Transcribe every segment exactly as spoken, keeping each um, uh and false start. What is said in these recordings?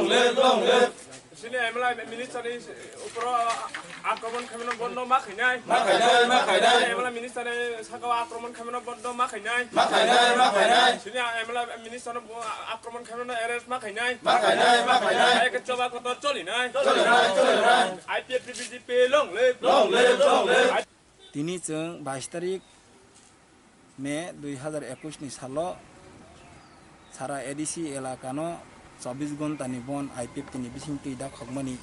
Long live, long live. Sini M L A minister ni uporo akromon khaimano bondo ma khainai. Ma khainai, ma khainai. Sini M L A minister ni saka akromon khaimano bondo ma khainai. Ma khainai, ma khainai. Sini M L A minister no akromon khaimano arrest ma khainai. Ma khainai, ma khainai. Ai ke choba kotor choli nai. Choli nai, choli nai. I P F T B J P long live. Long live, long live. Tini chwng bais tarik May dui hazar ekush ni salo sara A D C elakano chobbish ghonta ni bon I P F T ni bising twi dakhokmani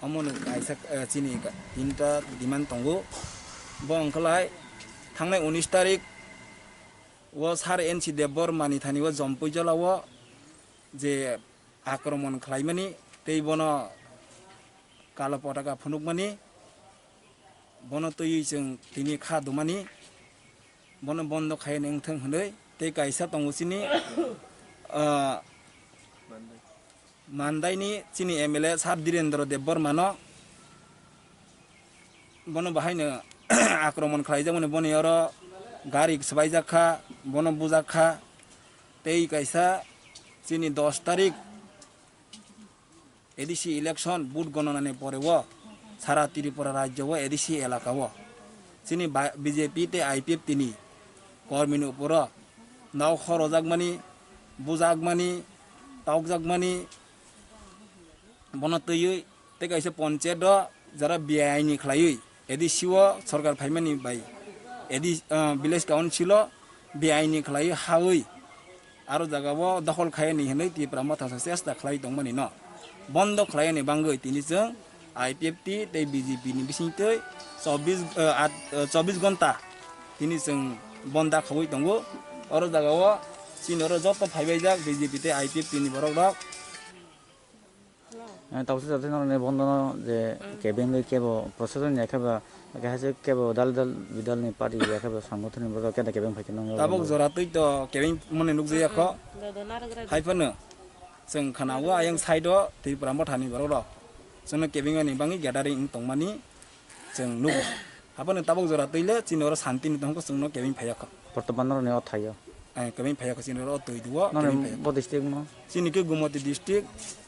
omono kaisa, eh, chini ka-, tinta demand tongo. Bo wngkha lai thangnai unis tarik o sar N C Debbarma ni thani o Jompuijala o je akromon khlaimani tei bono kalo potaka phunukmani, bono twiwi chwng tini kha dumani, bono bondo khai nengthwng hwnwi tei kaisa tongo chini, ah, Mandaini chini M L A Sir Dhirendra Debbarmano bono bahaino akromon khlaijakmani, boni oro gari swbaijak kha, bono bujak kha tei kaisa chini dos tarik A D C election vote gononani pore o sara Tripura rajyo o A D C elaka o chini ba-, B J P tei I P F T ni kormi ni uporo nok khorojakmani, bujakmani, tokjakmani, bono twiwi tei kaisa ponchayat o jara B I N ni khlaiwi A D C o sorkar phaimani bai A D C, ah, village council o B I N ni khlaiwi hawi aro jaga o dokhol khaiyani hinwi Tipra Motha se chesta khlai tongmani no bondo khlaiyani bangwi tini chwng I P F T tei B J P ni bisingtwi chobbish, eh, at, eh, chobbish ghonta tini chwng bonda khawi tongo. Oro jaga o chini oro joto phaibaijak B J P tei I P F T ni borok rok. Eh, tabuk se jathai norokni bondo no je kebengwi kebo procession ya kebo, kebo dal dal bidal ni party ya kebo songgothon ni borok keda kebeng phai khe nang. Tabuk jora twi to kebeng mone nukjaya kho. Hai phano chwng khana o ayang side o Tripura Motha ni borok rok chwngno kebeng ani bangwi gathering wng tongmani chwng nugo. Haphano tabuk jora twi le chini oro santi ni tongkho chwngno kebeng phaiya kho. Bortoman norokni o thaio. Ai, kebeng phaiya kho chini oro o twi duo, kebeng phaiya kho. Bo district mo? Chini khe Gumoti district,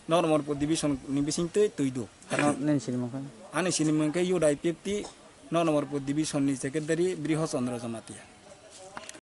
Nono Morpur division ni bising twi twi du. Nini sinimung khe? Ani sinimung khe Youth I P F T, Nono Morpur division ni secretary Briho Chandra Jamatia.